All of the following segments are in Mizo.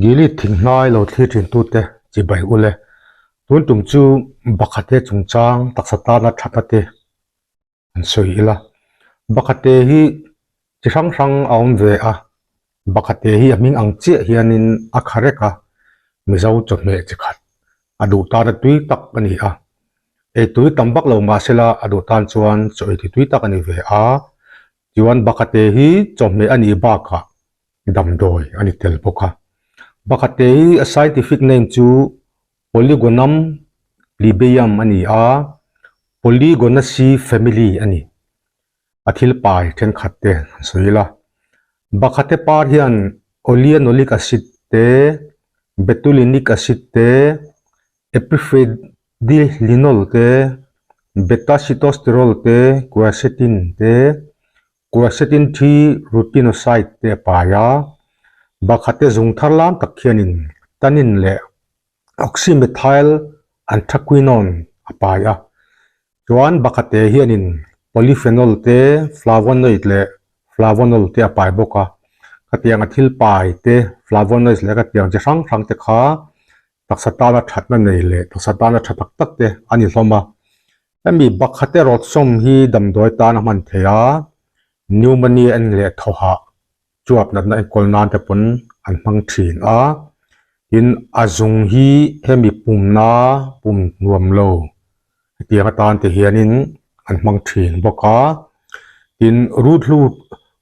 Gilead thinghnai lo thlir thintute chibai u le. Tun tum chu Bakhate chungchang taksa tana thatna te an sawi ila. Bakhate hi chi hrang hrang a awm ve a, Bakhate hi a hming ang chiah hianin a kha rek a, Mizo chawhmeh chi khat a duh tana tui tak a ni a. Ei tui tam vak lo mahsela a duh tan chuan chaw ei ti tui tak a ni ve a. Chuan Bakhate hi chawhmeh a nih bakah damdawi a ni tel bawk a. Bakhate hi a scientific name chu Polygonum plebeium a ni a, Polygonaceae family a ni. A thil pai thenkhat te an sawi ila. Bakhate par hian oleanolic acid te, betulinic acid te, epiphredilinol te, beta-sitosterol te, quercetin te, Quercetin thi rutinoside te a pai a, Bakhate zung thar lam tak khianin tannin leh oxymethyl anthraquinone a pai a. Chuan Bakhate hianin polyphenol te, flavonoid leh flavonol te a pai bawk a. Khatiang a thil pai te, flavonoids leh khatiang chi hrang hrang te kha taksa tana thatna nei leh taksa tana tha tak tak te a ni hlawm a. Hemi Bakhate rawtsawm hi damdawi tan a hman thei a, pneumonia en leh thawhah chuap natna enkawl nan te pawn an hmang thin a. Tin, a zung hi hemi pumna pum nuam lo hetiang atan te hianin an hmang thin bawk a. Tin, ruthlu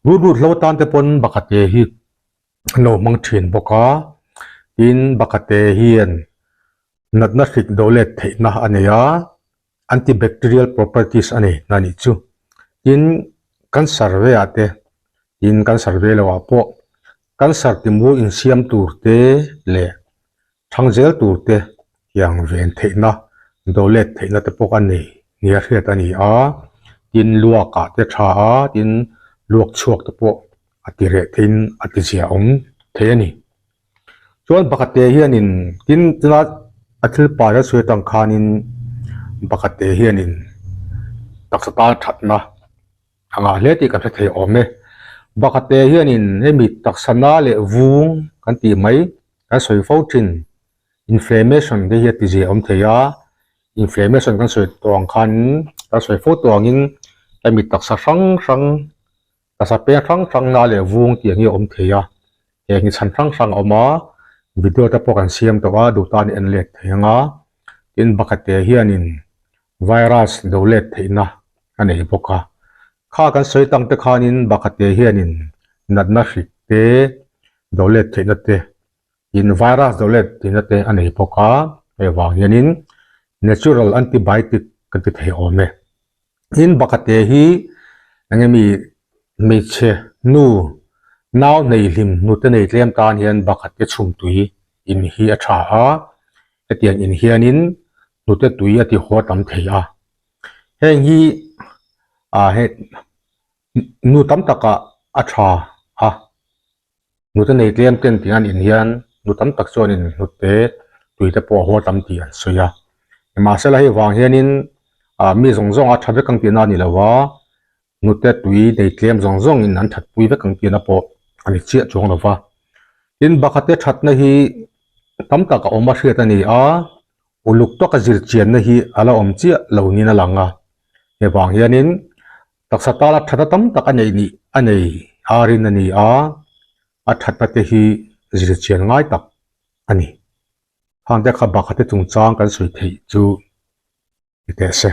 rut hlo atan te pawn Bakhate hi an lo hmang thin bawk a, tin Bakhate hian natna hrik do let theihna a nei a, antibacterial properties a nei na nih chu. Tin, cancer velah te, tin cancer ve loh ah pawh cancer timu insiam tur te leh Thang zel tur te tiang ven theihna, do let theihna te pawh a nei nia hriat a ni a, tin luakah te tha a, tin luak chhuak te pawh a ti reh theiin a ti zia awm thei a ni. Chuan Bakhate hianin tin tuna a thil pai a sawi atang khanin Bakhate hianin taksa tan thatna a ngah hle tih kan hre thei awm e. Bakhate hianin hemi taksa na leh vung kan tih mai kan sawi fo thin. Inflammation te hi a ti zia awm thei a, inflammation kan sawi tawh ang khan kan sawi fo tawh angin hemi taksa hrang hrang taksa peng hrang hrang na leh vung tih ang hi a awm thei a, heng hi chhan hrang hrang a awm a, video te pawh kan siam tawh a duh tan en let thei ang a, tin Bakhate hianin virus do let theihna a nei bawk a. Kha kan sawi tang te khanin Bakhate hianin natna hrik te do let theihna te in virus do let theihna te a nei bawk a, hei vang hianin natural antibiotic kan ti thei awm e. Tin Bakhate hi eng emi hmeichhe nu nau nei hlim hnute nei tlem tan hian Bakhate chhum tui in hi a tha a, hetiang in hianin hnute tui a ti haw tam thei a. Heng hi ah he nu tam takah a tha a, hnute nei tlem ten tih an in hian nu tam tak chuanin hnute tui te pawh a haw tam tih an sawi a. Nimahsela hei vang hianin ah mi zawng zawng a tha vek ang tihna a ni lo a, Hnute tui nei tlem zawng zawngin an thatpui vek ang tihna pawh a ni chiah chuang lo va. Tin, Bakhate thatna hi tam tak a awm a hriat a ni a, uluk tawka zir chianna hi a la awm chiah lo niin a lang a. Hei vang hianin taksa tala thatna tam tak a neih nih a nei arin a ni a, a thatna te hi zir chian ngai tak a ni. Khangte kha Bakhate chungchang kan sawi theih chu ni teh se.